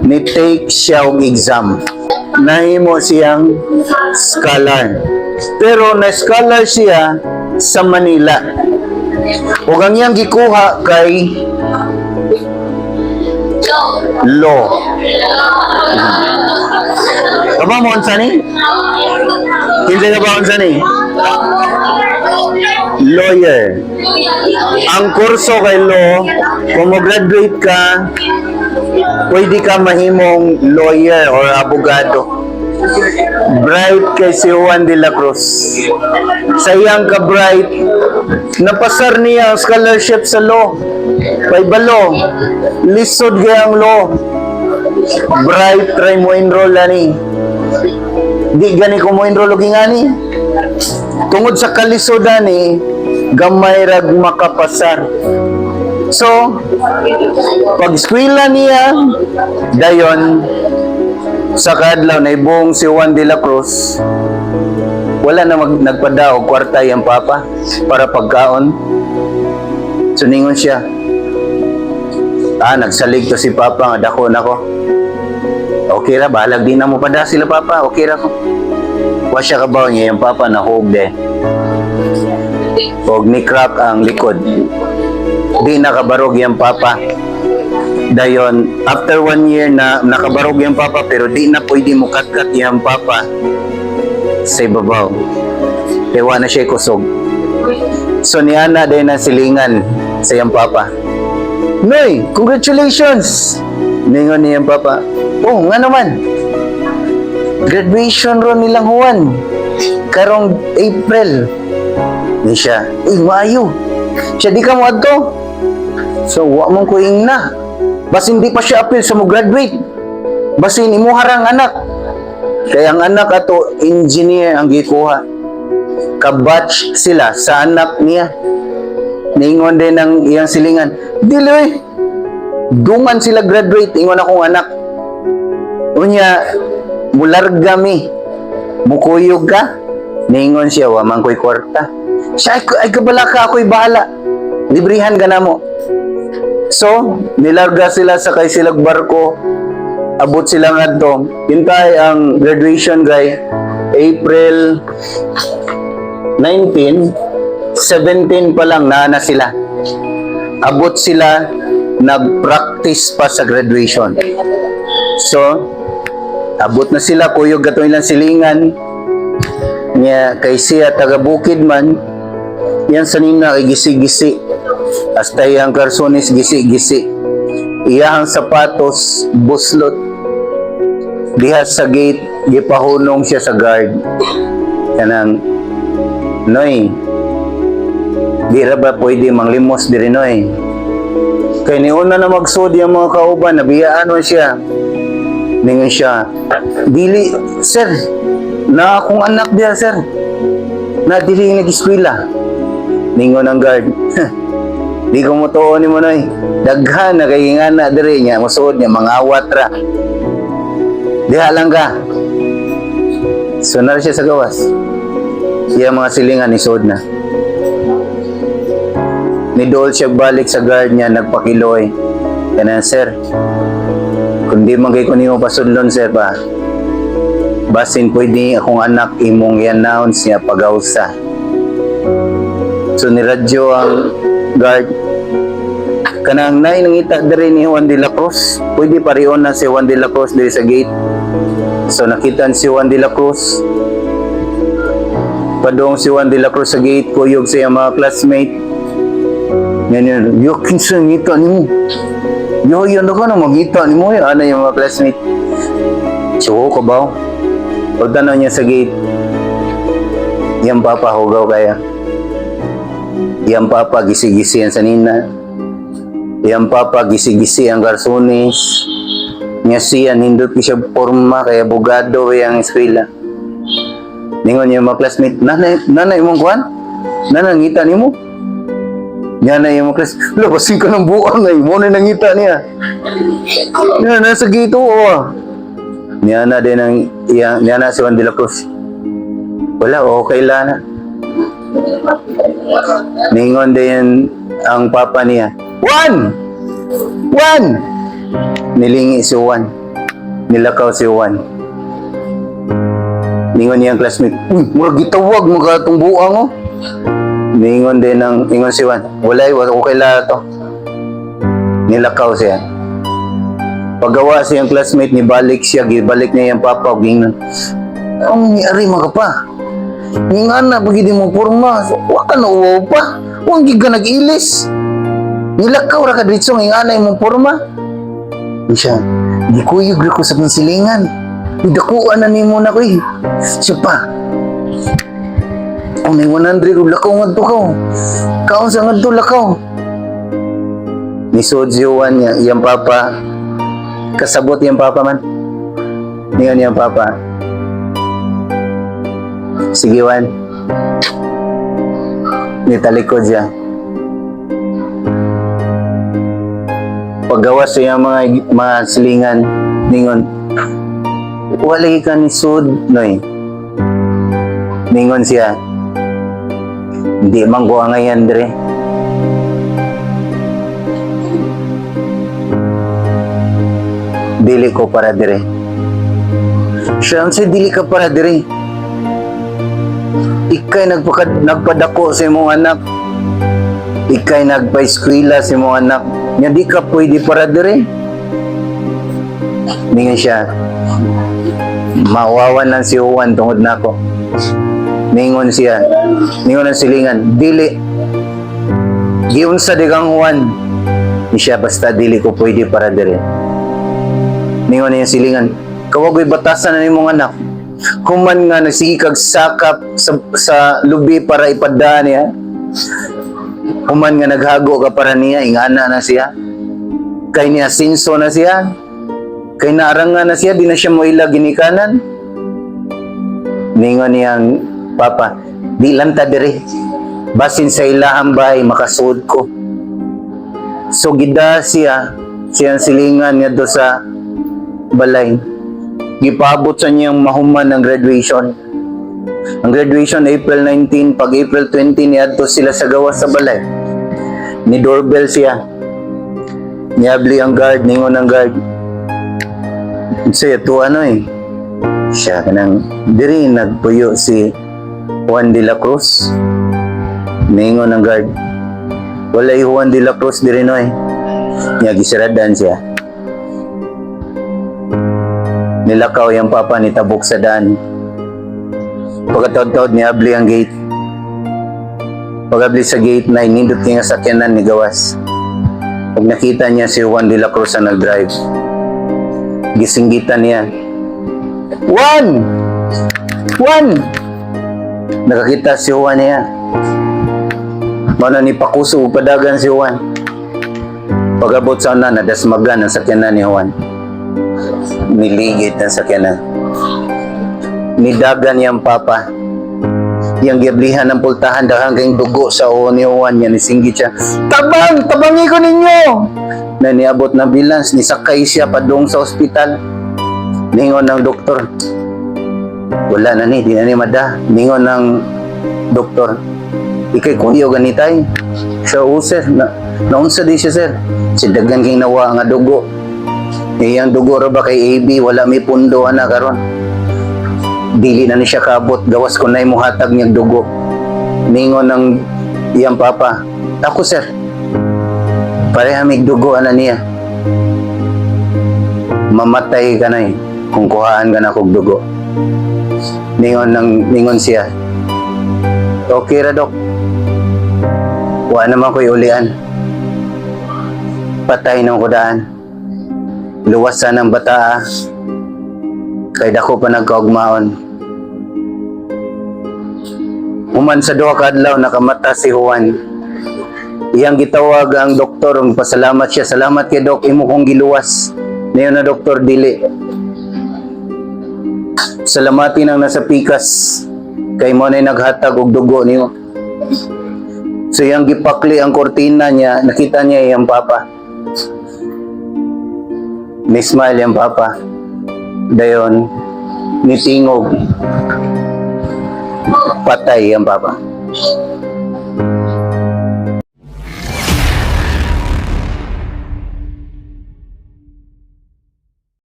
Ni take siya og exam. Nahimo siyang scholar. Pero na scholar siya sa Manila. Ug ang iyang gikuha kay law. Kabaw mo unsa ni? Kinsa ka ba unsa ni? Lawyer. Ang kurso kay law, kung mo-graduate ka, pwede ka mahimong lawyer or abogado. Bright kay si Juan de la Cruz. Sa iyang ka-bright, napasar niya ang scholarship sa law. Paybalo, lisod kay ang law. Bright, try mo enroll ani. Di gani ko mo enroll og ingani. Tungod sa kalisodan ni, gamay rag makapasar. So, pag eskwela niya, dayon, sa kadlaw na ibong si Juan de la Cruz, wala na nagpada og kwarta iyang papa para pagkaon. So, ningon siya, "Ah, nagsalig to si papa nga dako na ko. Okay ra, bahalag di na mo pada sila papa, okay ra ko." Wa siya kabaw niya yung papa na hog de. Og ni crack ang likod. Di nakabarog yung papa. Dayon, after one year na nakabarog yung papa pero di na pwede mo katkat yung papa sa ibabaw. Kaya wa na siya kusog. So niana din na silingan sa iyang papa. "Noy, congratulations!" Ningon niyang papa, "Oh, nga naman. Graduation ron nilang Juan. Karong April." Ni siya, "Uy, maayo. Siya di ka mo adto." So, wa mong kuing na. Basin di pa siya apil sa mo graduate. Basin imuha rang anak. Kaya ang anak ato, engineer ang gikuha. Kabatch sila sa anak niya. Ningon din ang iyang silingan, "Dili oy. Dungan sila graduate, ingon akong anak. Unya, mularga mi. Mukuyog ka?" Ningon siya, "Wa man ko'y kwarta." Siya, "Ay, ay kabala ka, ako'y bahala. Librihan ka na mo." So, nilarga sila, sakay sila barko. Abot sila ngadto. Hintay ang graduation kay April 19, 17 pa lang naa na sila. Abot sila, nag-practice pa sa graduation. So, abot na sila, kuyog ato ilang silingan. Niya, kay siya taga bukid man, yan sa nina kay gisi-gisi. Hasta iyang karsonis gisi-gisi. Iyahang sapatos, buslot. Diha sa gate, gipahunong siya sa guard. Kanang, "Noy, di ra ba pwede manglimos diri, Noy?" Kay niuna na magsud yung mga kauban, nabiyaan mo siya. Ningon siya, "Dili, sir, na akong anak diya, sir. Na dili nag-eskwela." Ningon ang guard, "Di ko mo tuon ni mo, Noy. Daghan na kay nga na diri niya, musuod niya, mangawat ra. Diha lang ka." So nara siya sa gawas. Iya mga silingan isod na. Nidol siya balik sa guard niya, nagpakiloy. Kanang, "Sir, kung di man kay ko nimo pasudlon, sir ba, basin pwede akong anak imong i-announce niya pagawsa." So niradyo ang guard. Kanang nay nangita diri ni Juan de la Cruz. Pwede parion na si Juan de la Cruz diri sa gate. So nakita si Juan de la Cruz. Padong si Juan de la Cruz sa gate, kuyog sa iyang mga classmate. Yan yun, "Yo, kinsa ngita nimo? Yo, yan na ka na magita nimo." Ano yung mga classmate? So, ka ba? Pagtanaw niya sa gate, iyang papa hugaw kaya. Iyang papa gisi-gisi ang sanina. Iyang papa gisi-gisi ang garsones. Nga siya, nindot ko siya porma, kaya abogado ang eskwela. Ningon niya mga classmate, "Nanay, nanay mong kuan? Nanay, ngita nimo?" Niya na yung mga classmate, "Wala, basin ka ng buang ay, mo na nangita niya. Niya, nasa gate, oo." Niya na din ang, iya, niya na si Juan de la Cruz. "Wala, okay lang na." Ningon din ang papa niya, "Juan! Juan!" Nilingi si Juan. Nilakaw si Juan. Ningon niyang classmate, "Uy, murag gitawag mo ka itong buang oh." Ningon din ng, ingon si Juan, "Walay, wala okay la to." Nilakaw siya. Paggawa siyang classmate, nibalik siya, gibalik niya yung papa, ug ingnon, "Ang ni-ari mga pa. Nga na, pag hindi mo porma, wa ka na uwaw pa. Wa gid ka nag-ilis. Nilakaw ra ka dritso, nga na imong porma." Di siya, "Gikuyog ra ko sa akong silingan. Dakuan na nimo na ko eh." Siya pa, "Kung may 100, lakaw ngadto ka. Kaon sa ngadto, lakaw." Nisod si Juan niya, iyang papa, kasabot iyang papa man. Ningon iyang papa, "Sige, Juan." Nitalikod siya. Paggawas sa iyang mga silingan, ningon, "Wala ka ni sud, noy." Ningon siya, "Hindi man ko angayan dire. Dili ko para dire." Siya, "Unsay dili ka para dire? Ikay nagpadako sa imong anak. Ikay nagpa-eskwela sa imong anak. Nya di ka pwede para dire?" Ningon siya, "Mawawan lang si Juan tungod nako." Ningon siya, ningon ang silingan, "Dili. Giunsa di kang Juan?" Ni siya, "Basta dili ko pwede para dire." Ningon niya silingan, "Kawagoy batasan na nimong anak. Human nga nagsige kag sakap sa lubi para ipadaan niya. Human nga naghago ka para niya, ingana na siya. Kay niya sinso na siya. Kay naarangan na siya, di na siya moila ginikanan." Ningon niyang papa, "Di lang ta diri. Basin sa ilahang bahay, makasuod ko." So gida siya, siyang silingan niya do sa balay. Gipaabot sa niyang mahuman ng graduation. Ang graduation April 19, pag April 20 niadto sila sa gawas sa balay. Ni doorbell siya. Niabli ang guard, ningon ang guard, "Siya to ano eh." Siya kanang diri nagpuyo si Juan de la Cruz. Ningon ang guard, "Walay Juan de la Cruz diri noy." Nya gisiradan siya. Nilakaw yung papa ni tabok sa daan. Pagkataod-taod niabli ang gate. Pagabli sa gate na inindot niya nga sakyanan ni gawas. Pag nakita niya si Juan de la Cruz ang nag-drive, gisinggitan niya, "Juan! Juan!" Nakakita si Juan niya. Mao na ni pakuso ug padagan si Juan. Pag-abot sa una, nadasmagan ang sakyanan ni Juan. Niligid ang sakyanan. Nidagan niyang papa. Yang giablihan ng pultahan, daghang kayong dugo sa ulo ni Juan niya, nisinggit siya, "Tabang! Tabangi ko ninyo!" Na niabot na ambulance, nisakay siya padung sa ospital. Ningon ng doktor, "Wala na ni, di na ni mada." Ningon ng doktor, "Ikay kuyo ganitay." Siya, "Oo sir, na, naunsa di siya sir?" Si daghan kay nawa nga dugo. Iyang dugo ra ba kay AB, wala may pundo ana karon. Dili na ni siya kabot, gawas ko na muhatag niyang dugo. Ningon ng iyang papa, "Ako sir, pareha mig dugo ana niya. Mamatay ka na eh, kung kuhaan ka na kog dugo." Ningon siya, "Okay ra dok. Wa naman ko'y ulian. Patay ng kudaan. Luwasan ng bata kay dako pa nagkaugmaon." Human sa duha ka adlaw, nakamata si Juan. Iyang gitawag ang doktor, ang pasalamat siya. "Salamat kay dok, imo kong giluwas." Niyo na doktor, "Dili. Salamatin ang nasa pikas kay mo na naghatag og dugo niyo." So iyang gipakli ang kortina niya, nakita niya iyang papa. Ni-smile iyang papa. Dayon, nitingog. Patay iyang papa.